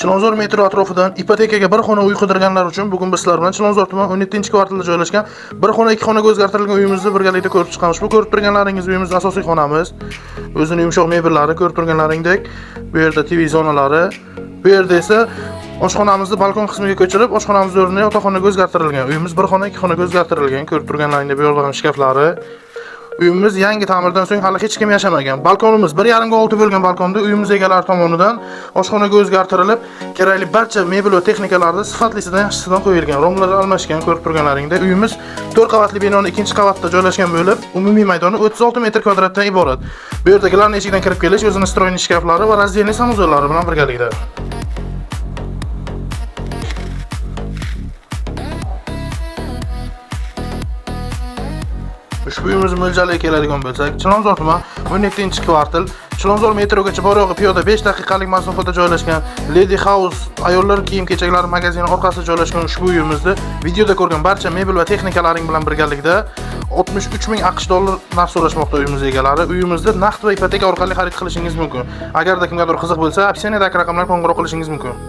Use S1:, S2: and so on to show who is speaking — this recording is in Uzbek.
S1: Chilonzor metro atrofidan ipotekaga bir xona uy qidirganlar uchun bugun biz sizlar bilan Chilonzor tuman 17-kvartalda joylashgan bir xona ikki xonaga o'zgartirilgan uyimizni birgalikda ko'rib chiqamiz. Bu ko'rib turganlaringiz uyimiz asosiy xonamiz. O'zini yumshoq mebellari ko'rib turganlaringdek, bu yerda TV zonalari, bu yerda esa oshxonamizni balkon qismiga ko'chirib, oshxonamiz o'rnini yotoqxonaga o'zgartirilgan. Uyimiz bir xona ikki xonaga o'zgartirilgan. Ko'rib turganlaringdek bu yerda ham shkaflari. Uyimiz yangi ta'mirdan so'ng hali hech kim yashamagan. Balkonimiz 1.5 ga 6 bo'lgan balkonda uyimiz egalari tomonidan oshxonaga o'zgartirilib, kerakli barcha mebel va texnikalarni sifatlisidan yaxshisidan qo'yilgan. Romlar almashgan ko'rib turganlaringda. Uyimiz 4 qavatli binoning ikkinchi qavatida joylashgan bo'lib, umumiy maydoni 36 metr kvadratdan iborat. Bu yerda gilamli eshikdan kirib kelish, o'zini stroyniy shkaflari va раздельный sanuzollari bilan birgalikda. Ushbu uyimiz mo'ljaliga keladigan bo'lsak, Chilonzor tuman 17-kvartal, Chilonzor metrogacha bor-yo'g'i piyoda 5 daqiqalik masofada joylashgan Lady House ayollar kiyim-kechaklari magazini orqasida joylashgan ushbu uyimizni videoda ko'rgan barcha mebel va texnikalaring bilan birgalikda 63 ming AQSh dollar narx so'rashmoqda uyimiz egalari. Uyimizni naqd va ipoteka orqali xarid qilishingiz mumkin. Agarda kimgadir qiziq bo'lsa, описаниядagi raqamlarga qo'ng'iroq qilishingiz mumkin.